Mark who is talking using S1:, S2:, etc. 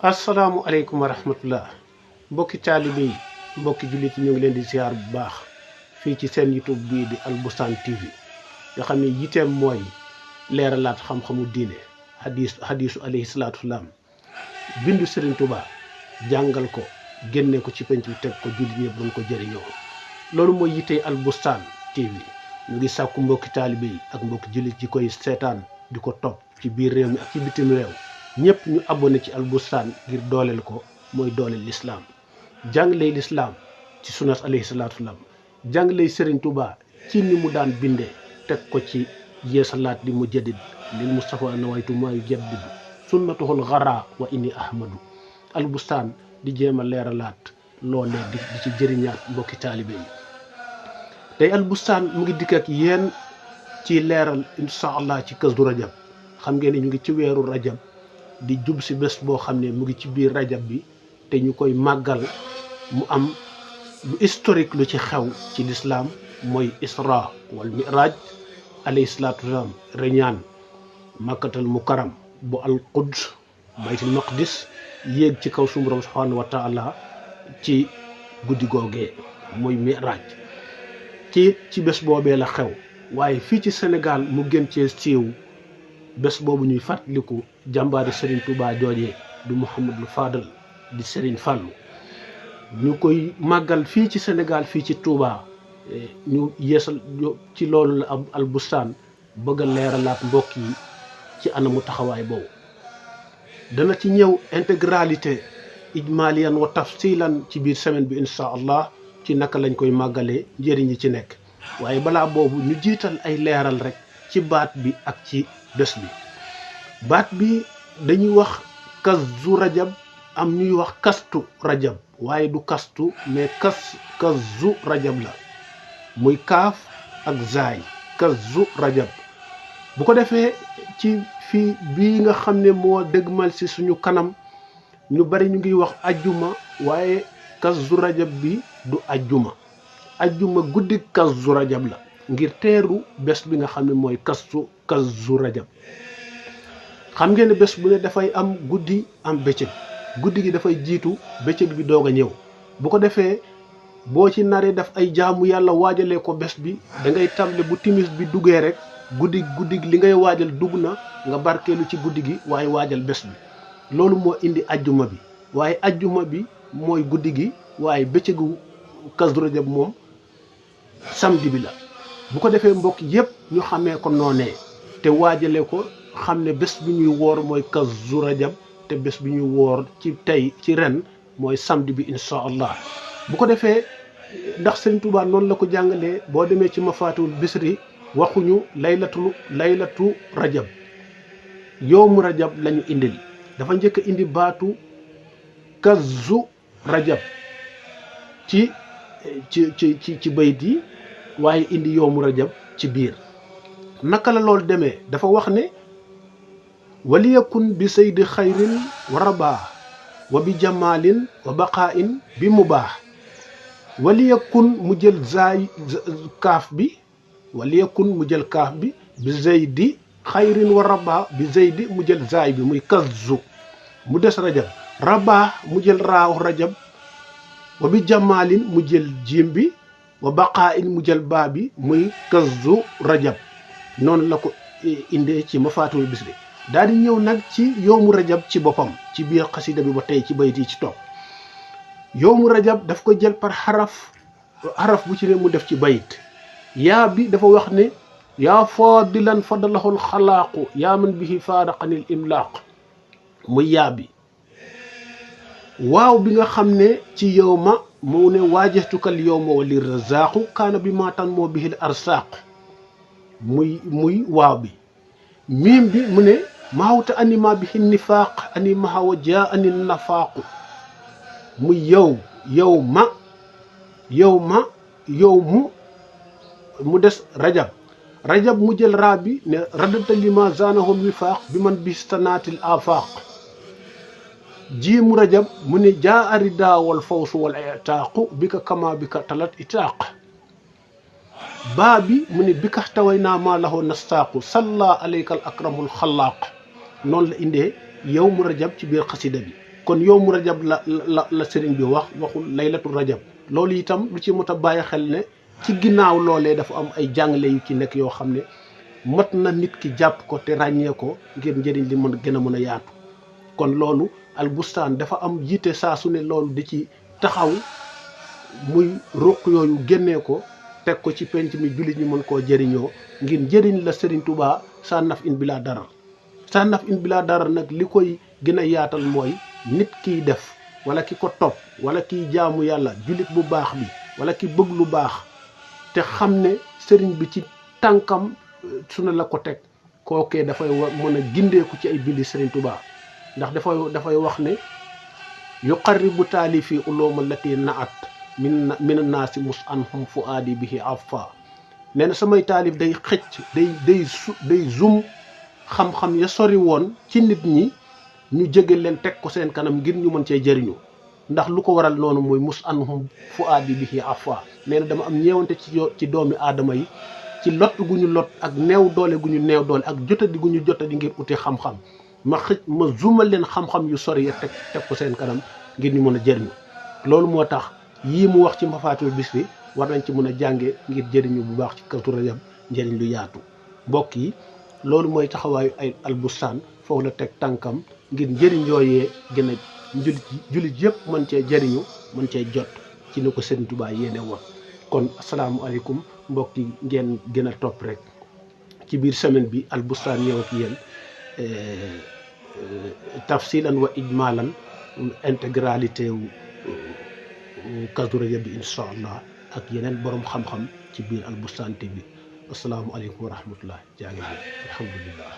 S1: asalaamualeykum wa rahmatullah mbokki taalibe yi mbokki jullit yi ñu ngi leen di ziar bu baax fii ci seen YouTube bii di Albustaan TV nga xam ne yiteem mooy leeralaat xam-xamu diine hadisu alayhi salaatu salaam bindu Serigne Touba jàngal ko génne ko ci penc bi teg ko jullit ñëpp doon ko jëriñoo loolu mooy yitee Albustaan TV ñu ngi sàkku mbokki taalibe yi ak mbokki jullit yi koy seetaan di ko topp ci biir réew mi ak ci bitim réew ñëpp ñu abonné ci Albustaan ngir dooleel ko mooy dooleel lislaam jàngaley lislaam ci sunas alayhi salaatu salaam jàngaley Serigne Touba ci ni mu daan bindee teg ko ci yeesalaat di mujaddid lil Mustafa nawaytu maa yujaddid sunnatuhul xara wa inni ahmadu Albustaan di jéem a leeralaat loolee di ci jëriñaat mbokki taalibe yi tey Albustaan mu ngi dikk ak yéen ci leeral insha allah ci Kazu Rajab xam ngeen ne ñu ngi ci weeru rajab di jub si bés boo xam ne mu ngi ci biir rajab bi te ñu koy màggal mu am lu historique lu ci xew ci lislaam mooy isra wal miraj alayhi salaatu wasalaam reñaan makkatal mukarram bu al quds baytul maqdis yéeg ci kaw suñu borom subhanahu wa taala ci guddi googee mooy miraj ci bés boobee la xew waaye fii ci Sénégal mu gën cee siiw bés boobu ñuy fàttaliku jàmbaari Serigne Touba joojee du Mouhamadou Fadal di Serigne Fallou ñu koy màggal fii ci Sénégal fii ci Touba ñu yeesal ci loolu la Albustaan bëgg a leeralaat mbokk yi ci anamu taxawaay boobu dana ci ñëw intégralité ijmaliyan wa tafsilan ci biir semaine bi insha allah ci naka lañ koy màggalee njëriñ yi ci nekk waaye balaa boobu ñu jiital ay leeral rek ci baat bi ak ci bés bi baat bi dañuy wax Kazu Rajab am ñuy wax kastu rajab waaye du kastu mais Kazu Rajab la muy kaaf ak zaay Kazu Rajab bu ko defee ci fii bii nga xam ne moo dëgmal si suñu kanam ñu bari ñu ngi wax ajjuma waaye Kazu Rajab bi du ajjuma guddi Kazu Rajab la ngir teeru bés bi nga xam ne mooy Kazu Rajab xam ngeen ne bés bu ne dafay am guddi am bëccëg guddi gi dafay jiitu bëccëg bi doog a ñëw bu ko defee boo ci naree def ay jaamu yàlla waajalee ko bés bi da ngay tàmbale bu timis bi duggee rek guddi li ngay waajal dugg na nga barkeelu ci guddi gi waaye waajal bés bi loolu moo indi ajjuma bi waaye ajjuma bi mooy guddi gi waaye bëccëgu Kazu Rajab moom samedi bi la bu ko defee mbokk yépp ñu xamee ko noonee te waajale ko xam ne bés bi ñuy woor mooy Kazu Rajab te bés bi ñuy woor ci tey ci ren mooy samedi bi insha allah bu ko defee ndax Serigne Touba noonu la ko jàngalee boo demee ci Mafaatihul Bichri waxuñu laylatu rajab yowmu rajab lañu indil dafa njëkk a indi baatu Kazu Rajab ci bayit yi waaye indi yowmu rajab ci biir naka la loolu demee dafa wax ne waliyakun bi saydi xayrin wa rabaa wa bi jamaalin wa baqaain bi mubaax waliyakun mu jël kaaf bi bi zaydi xayrin wa rabaa bi zaydi mu jël zaay bi muy kazu mu des rajab rabaa mu jël raaw rajab wa bi jamaalin mu jël jiim bi wa baqaain mu jël baa bi muy Kazu Rajab noonu la ko indee ci Mafaatihul Bichri daal di ñëw nag ci yowmu rajab ci boppam ci biir xasida bi ba tey ci bayit yi ci topp yowmu rajab daf ko jël par xaraf bu ci ne mu def ci bayit yaa bi dafa wax ne yaa faadilan fadalahul xalaaqu yaa man bihi faaraqanil imlaaq muy yaa bi waaw bi nga xam ne ci yowma mu ne waajahtukal yowma wali razaqu kaana bi maatan moo bihil arsaaq muy waaw bi miim bi mu ne maawta anima bihi nifaaq anima hawa jaa ani nafaaqu muy yowmu mu des rajab mu jël raa bi ne radata lima zanahul wifaaq bi man bistanaatil afaaq jiimu rajab mu ne jaa arida wal fawsu wal itaaqu bi ka kama bi ka talat itaaq baa bi mu ne bi ka taway naa maa laxoo nastaaqu salla alayka al akramul xalaaq noonu la indee yowmu rajab ci biir xasida bi kon yow mu rajab la sëriñ bi waxul laylatul rajab. loolu itam lu ci mot a bàyyi xel ne ci ginnaaw loolee dafa am ay jàngale yu ci nekk yoo xam ne mat na nit ki jàpp ko te ràññee ko ngir njëriñ li mën gën a mën a yaatu. kon loolu albustaan dafa am jiite saa su ne loolu di ci taxaw muy ruq yooyu génnee ko teg ko ci penc mi jullit ñi mën koo jëriñoo ngir njëriñ la Serigne Touba saa naf in bilaa darar. saa naf in bilaa darar nag li koy gën a yaatal mooy nit kiy def wala ki ko topp wala kiy jaamu yàlla jullit bu baax bi wala ki bëgg lu baax te xam ne sëriñ bi ci tànkam su ne la ko teg kookee dafay mën a gindeeku ci ay bindi Serigne Touba. ndax dafay wax ne yuqarribu taalifi uluma lati naat min naasi mus anhum fu aadi bihi afa. nee na samay taalif day xëcc day zoom xam-xam ya sori woon ci nit ñi ñu jege leen teg ko seen kanam ngir ñu mën cee jëriñu. ndax lu ko waral noonu mooy mus anhum fu aadi bihi afa. nee na dama am ñeewante ci doomi aadama yi ci lot gu ñu lot ak neew doole gu ñu neew doole ak jotadi gu ñu jotadi ngir uti xam-xam. ma zoomal leen xam-xam yu sori ya teg ko seen kanam ngir ñu mën a jëriñu. loolu moo tax yii mu wax ci Mafaatihul Bichri war nañ ci mën a jànge ngir jëriñu bu baax ci Kazu Rajab njëriñ lu yaatu. mbokk yi loolu mooy taxawaayu ay albustaan foofu la teg tànkam ngir njëriñ yooyee gën a jullit yëpp mën cee jëriñu mën cee jot ci ni ko Serigne Touba yéene woon. kon asalaamualeykum mbokk yi ngeen gën a topp rek ci biir semaine bi albustaan ñëw ak yéen tafsilan wa ijmalan intégralité wu Kazu Rajab bi incha allah ak yeneen borom xam-xam ci biir Albustaan TV. asalaamaaleykum wa rahmatullah jaa ngi alhamdulillah.